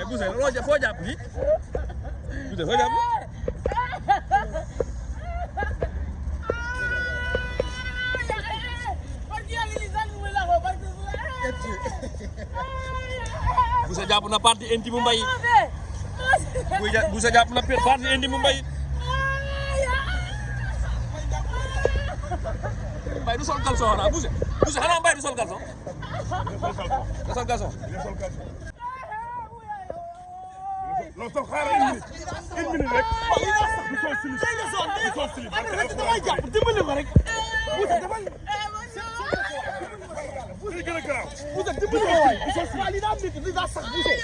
mais Bousse loo foo jàpp nii Bousse foo jàpp. Bousse jàpp na partie intime mbay. Bousse jàpp na partie intime mbay. Mbay du sol caleçon xanaa Bousse xanaa Mbay du sol caleçon. du sol caleçon. non sax xaaral une minute rek. du sol slip du sol slip. damay jàpp dimbali ko rek. Bousse defal. Bousse gën a garaaw. Bousse dimbali ko waay. waaw lii daa métti lii daa sax Bousse.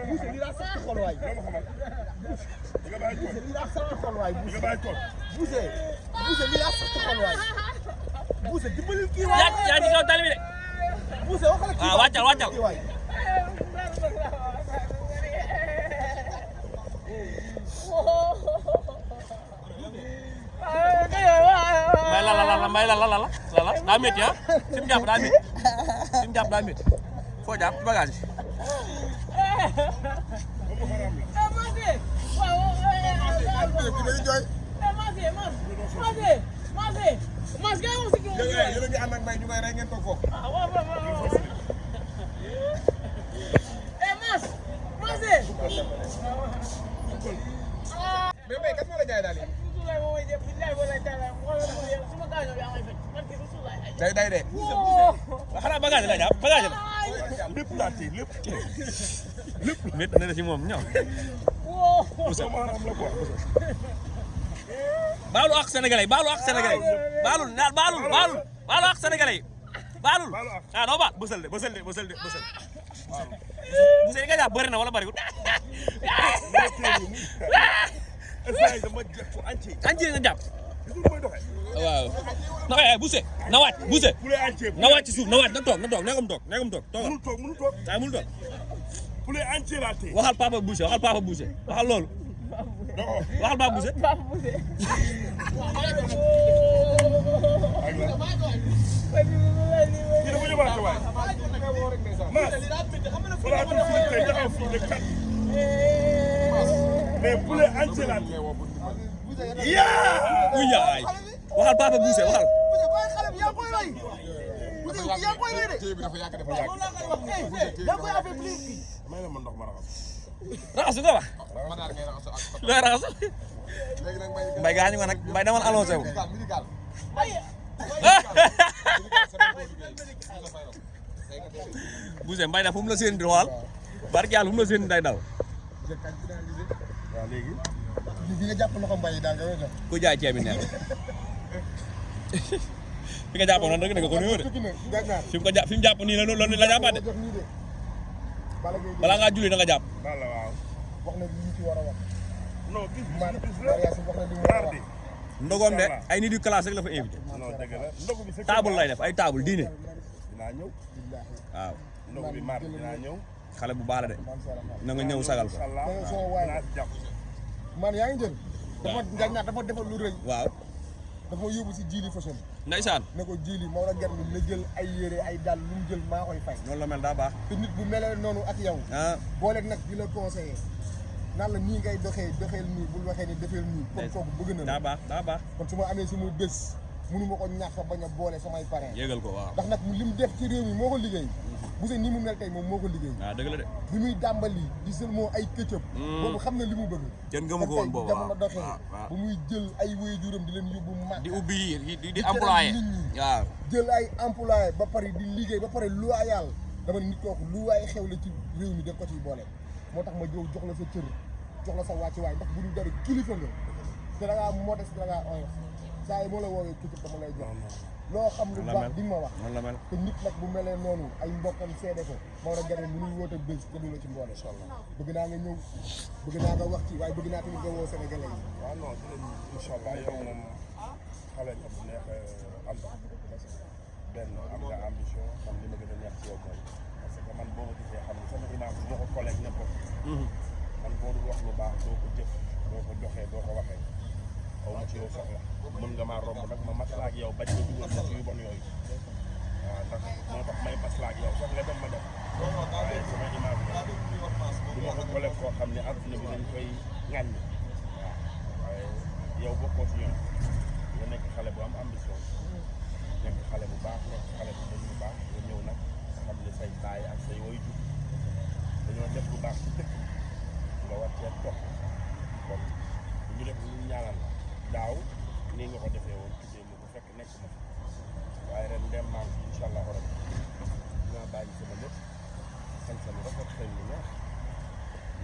Bousse lii daa sax ci xol waay. nga bàyyi ko. lii daa sax ci xol waay Bousse. nga bàyyi ko. Bousse lii daa sax ci xol waay. Bousse dimbali kii waay. yaa ngi ci kaw tali bi de. Bousse waxal kii waaw wàccal. Mbay la daa métti ah fi mu jàpp daa métti foo jàpp bagage bi. yéen a ngi ànd ak Mbaye ñu koy rey ngeen toog foofu. mais Mbaye kat moo la jaay daal yi. day de. xanaa bagage la jàpp bagage la. lépp laa téye lépp. métti na la ci moom ñëw. baalu ak sénégalais baalu ak sénégalais baalul ak sénégalais baalul ah doo baal bësal de bësal. waaw Bousse li nga jàpp bëri na wala bëriwul. entier nga jàpp. waaw. na Bousse na wàcc Bousse na wàcc ci suuf na wàcc na toog nekkam toog toogal. mënul toog. poulet entier laa téye. waxal papa Bousse waxal loolu. waxal Papa Bousse. kii dafa ñëwaat waay. mais poulet entier laa téye. yaay waxal Papa Bousse waxal. may la ma ndox ma raxas. raxasu nga wax. looy raxasu. Mbay gaañu nga nag Mbay dama allongé wu. Bousse Mbay da fu mu la seen di xool barke Yàlla fu mu la seen day daw. waaw léegi. bi nga jàpp loxo Mbaye daal nga jox. ku jaay ceeb bi neex fi nga jàppoon noonu rek ne nga ko nuyoo de fi mu jàpp nii la jàppaat de balaa ngaa julli na nga jàpp. waaw. wax na li ñu ci war a wax. non kii Mariasi wax na li mu war a wax. ndogoom de ay nit yu classe rek la fa invité. non dëgg la ndogu bi table lay def ay table diine. dinaa ñëw. waaw. ndogu bi mar dinaa ñëw. xale bu baax la de na nga ñëw sagal ko. man yaa ngi jël. dafa defal lu rëy. waaw. dafa ma yóbbu si Jili Fashion. Ndeysaan. ne ko Jili Maodo Guèye na jël ay yére ay dàll lu mu jël maa koy fay. noonu la mel daa baax. te nit bu melee noonu ak yow. boole nag di la conseiller. naan la nii ngay doxeel nii bul waxee ni defeel nii. kon kooku bëgg na la daa baax. kon su ma amee sama bés mënu ma ko ñàkk bañ a boole samay parrain. yégal ko waaw. ndax nag li mu def ci réew mi moo ko liggéey. Bousse ni mu mel tey moom moo ko liggéey. waaw dëgg la de. bi muy dàmbali di sël moo ay këccëb. boobu xam na li mu bëgg. kenn gëmu ko woon boobu jamono doxee bu muy jël ay waajuram di leen yóbbu mag. di ubbi di employé nit ñi waaw. jël ay employé ba pare di liggéey ba pare loyal dama nit kooku lu waay xew la ci réew mi def ko ciy boole. moo tax ma jox la sa cër jox la sa wàccuwaay ndax bu dul dara kilifa nga te da ngaa modeste da ngaa oyof saa yi moo la woowee këccëb dama lay jox. loo xam lu baax di nga ma wax te nit nag bu melee noonu ay mbokkam seede ko Maodo Guèye mënul woote bés te du la ci mboole. bëgg naa nga ñëw bëgg naa nga wax ci waaye bëgg naa tamit nga woo Sénégalais yi. waaw non incha allah yow moom xale nga bu neex am benn am nga ambition xam li ma gën a neex ci yow mooy parce que man boo ma gisee xam ne sama image moo ko collègue ñëpp man boo dul wax lu baax doo ko jëf doo ko joxee doo ko waxee xaw ma ci yow soxla mën nga maa romb nag ma maslaa ak yow bañ nga dugal ma ci yu bon yooyu waaw ndax moo tax may maslaa ak yow sax nga dem ma def waaye sama image du ma ko xam ne àdduna bi dañ koy ŋàññ waaw waaye yow bokkoo ci ñoom nga nekk xale bu am ambition nekk xale bu baax nekk xale bu dañ bu baax nga ñëw nag xam ne say baay ak say waajur dañoo def lu baax ci dëkk nga war cee topp kon ñu def lu ñaanal la daaw nii nga ko defee woon tuddee mu bu fekk nekk ma waaye ren ndem maa ngi incha allah rabbi dinaa bàyyi sama lépp sañ sama rafet xëy lu neex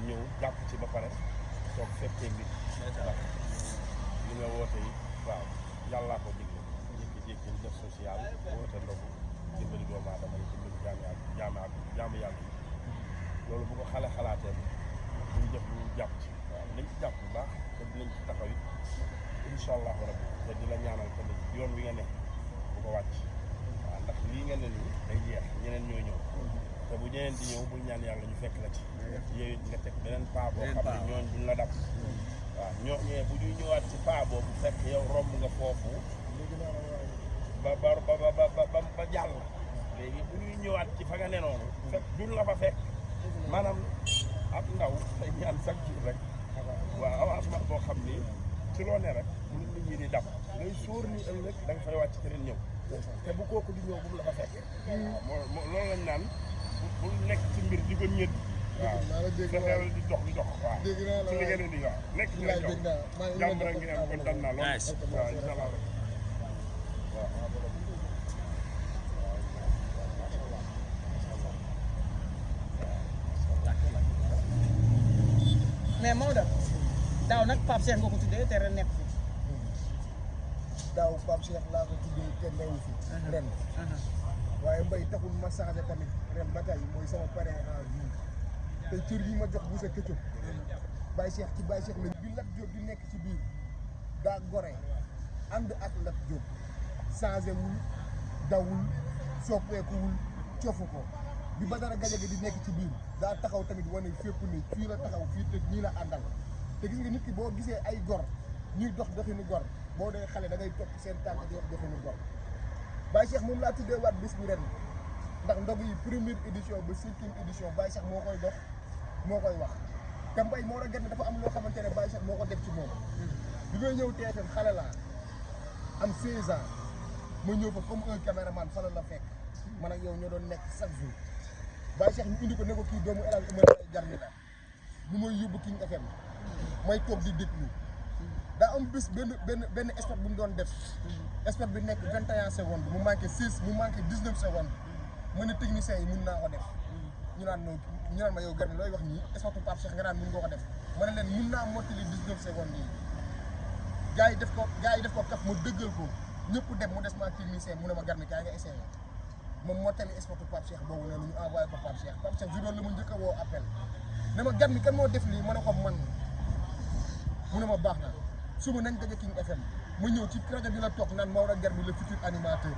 ñëw jàpp ci ba pare toog fekkee mbir ndax li nga woote yi waaw yàllaa ko digle jékki-jékki def social woote ndogu dimbali doomu aadama yi dimbali jaamu yàlla yi loolu bu ko xale xalaatee ñu def lu jàpp ci waaw nañ ci jàpp bu baax te dinañ ci taxaw it incha allah rabbi te di la ñaanal tamit yoon wi nga ne bu ko wàcc waaw ndax lii nga ne nii day jeex ñeneen ñooy ñëw te bu ñeneen di ñëw bul ñaan yàlla ñu fekk la ci yow it nga teg beneen paa boo xam ne ñooñ duñ la dab waaw ñooñee bu ñuy ñëwaat ci paa boobu fekk yow romb nga foofu ba jàll léegi bu ñuy ñëwaat ci fa nga ne noonu fekk duñ la fa fekk maanaam ab ndaw day ñaan chaque jour rek waaw avancement boo xam ni ci loo ne rek bu nit ñi di dab ngay sóor ni ëllëg da nga fay wàcc keneen ñëw te bu kooku di ñëw bu mu la fa fekk waaw loolu lañ naan bu nekk ci mbir di ko ñëdd waaw fexeel di dox waaw ci li ngeen di waaw nekk ci la jox jàmm rek ngeen am kontaan naa lool waaw incha allah rek mais Maodo daaw nag Pape Cheikh nga ko tuddee te ren nekk fi. daaw Pape Cheikh laa ko tuddee te newu fi ren waaye mbay taxul ma changé tamit ren ba tey mooy sama parrain en vie te cër yi ma jox bu sa këccëg Baye Cheikh ci Baye Cheikh lañ bi Lat Diop di nekk ci biir daa gore ànd ak Lat Diop changé wul dawul soppeekuwul cofu ko bi Badara Gadiaga di nekk ci biir daa taxaw tamit wane fépp ni fii la taxaw fii te ñii la àndal te gis nga nit ki boo gisee ay gor ñuy dox doxinu gor boo dee xale da ngay topp seen tànk di wax doxinu gor Baye Cheikh moom laa tuddee waat bis bi ren ndax ndog yi première édition ba 5e édition Baye Cheikh moo koy dox moo koy wax te mbay moo la gën dafa am loo xamante ne Baye Cheikh moo ko def ci moom bi may ñëw TFM xale laa am 16 ans ma ñëw fa comme un caméraman fa la fekk man ak yow ñoo doon nekk chaque jour Baye Cheikh ñu indi ko ne ko kii doomu El Hadj Oumar Jarmi la bu may yóbbu King FM may toog di déglu daa am bés benn spot bu mu doon def spot bi nekk 21 secondes mu manqué 6 mu manqué 19 secondes ma ne technicien yi mun naa ko def ñu naan ma yow Garmi looy wax nii spotu Pape Cheikh nga naan mun nga ko def ma ne leen mun naa mottali 19 secondes yi gars yi def ko kaf ma dëggal ko ñëpp dem mu des ma technicien mu ne ma Garmi kaay nga essayé moom mottali spotu Pape Cheikh boobu noonu ñu envoyé ko Pape Cheikh juróom la ma njëkk a woo appel ne ma Garmi kan moo def lii ma ne ko man mu ne ma baax na suba nañ daje King FM ma ñëw ci rajo bi la toog naan Maodo Garmi le futur animateur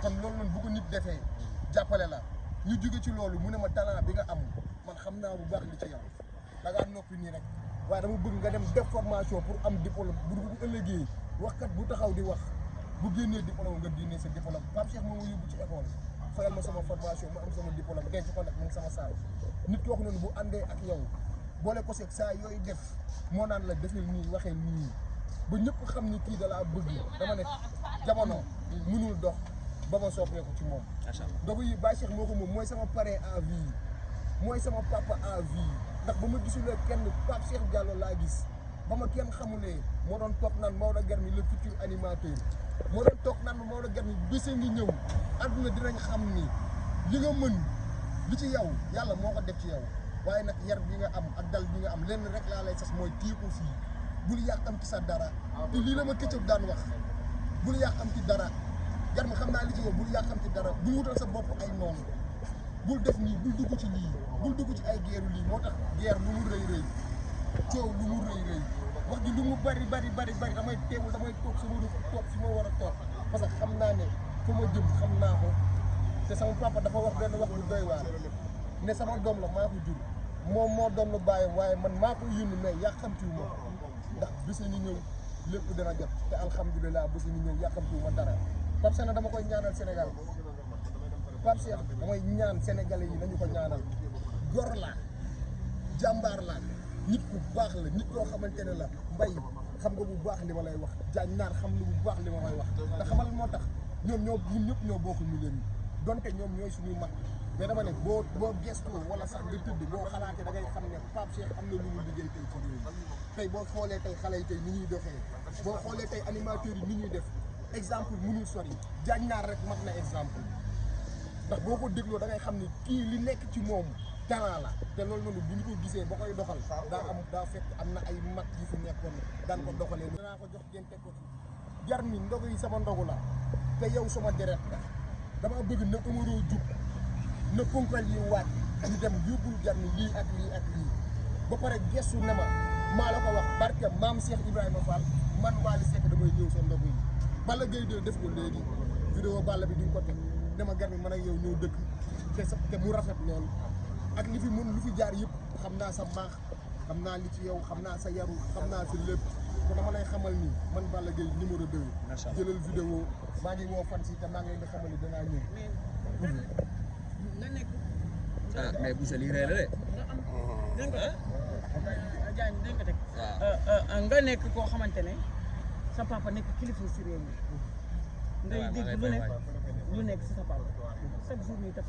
kon loolu noonu bu ko nit defee jàppale la ñu jóge ci loolu mu ne ma talent bi nga am man xam naa bu baax li ci yow da ngaa noppi nii rek waaye dama bëgg nga dem def formation pour am diplôme bu ëllëgee waxkat bu taxaw di wax bu génnee diplôme nga génnee sa diplôme Pape Cheikh moo ma yóbbu ci école fayal ma sama formation ma am sama diplôme denc ko nag mu ngi sama saal nit kooku noonu bu àndee ak yow boole ko seeg saa yooyu def moo naan la defee nii waxee nii ba ñëpp xam ni kii da laa bëgg dama ne jamono mënul dox ba ma soppeeku ci moom. macha allah ndogu yi Baye Cheikh moo ko moom mooy sama parrain en vie mooy sama papa en vie ndax ba ma gisulee kenn Pape Cheikh Diallo laa gis ba ma kenn xamulee moo doon toog naan Maodo Garmi le futur animateur moo doon toog naan Maodo Garmi bés a ngi ñëw àdduna dinañ xam ni li nga mën li ci yow yàlla moo ko def ci yow waaye nag yar bi nga am ak dal bi nga am lenn rek laa lay sas mooy téye ko fii bul yàqam ci sa dara te lii la ma këccëg daan wax bul yàqam ci dara Garmi xam naa li ci yow bul yàqam ci dara bul wutal sa bopp ay noonu bul def nii bul dugg ci lii bul dugg ci ay geeru lii moo tax geer lu mu rëy rëy coow lu mu rëy rëy wax ji lu mu bari damay teewul damay toog toog fi ma war a toog parce que xam naa ne fa ma jëm xam naa ko te sama papa dafa wax benn wax bu doy waar ne sama doom la maa ko jur moom moo doon lu bàyyam waaye man maa ko yónni mais yàqamtiwu ma ndax bés ñu ñëw lépp dana jot te alhamdulilah bés ñu ñëw yàqamtiwu ma dara Pape Cheikh dama koy ñaanal Sénégal Pape Cheikh damay ñaan sénégalais yi nañu ko ñaanal gor la jàmbaar laa nit ku baax la nit koo xamante ne la mbay xam nga bu baax li ma lay wax jaañ naar xam na bu baax li ma koy wax te xamal moo tax ñun ñëpp ñoo bokk milieu yi donte ñoom ñooy suñuy mag mais dama ne boo gestoo wala sax nga tëdd boo xalaatee da ngay xam ne Pape Cheikh am na lu mu liggéey tey ci réew mi tey boo xoolee tey xale yi tey ni ñuy doxee boo xoolee tey animateurs yi ni ñuy def exemple mënul sori jaañ naar rek mat na exemple ndax boo ko dégloo da ngay xam ne kii li nekk ci moom talent la te loolu noonu bu ñu ko gisee ba koy doxal daa fekk am na ay mag yu fi nekkoon daan ko doxalee danaa ko jox ngeen teg ko ci jar mi ndogu yi sama ndogu la te yow sama deret la dama bëgg na amaroo jub na ponkal yi waaj ñu dem yóbbul jar mi lii ak lii ak lii ba pare gestu ne ma maa la ko wax barke maam Cheikh Ibrahima Fall man Wally Seck damay ñëw sa ndogu yi Balla Gaye 2 def ko léegi vidéo Balla bi duñ ko teg dama gar mi man ak yow ñëw dëkk te mu rafet loolu ak li fi mën lu fi jaar yëpp xam naa sa mbaax xam naa li ci yow xam naa sa yaru xam naa sa lépp te dama lay xamal ni man Balla Gaye numéro 2 jëlal vidéo maa ngi woo fan si te maa ngi leen di xamal ni dangaa ñëw nga nekk ah mais bu lii rëy la de. dégg nga Diagne dégg nga teg nga nekk koo xamante ne sa papa nekk kilifa si réew mi ngay dégg lu nekk si sa papa chaque jour ñuy def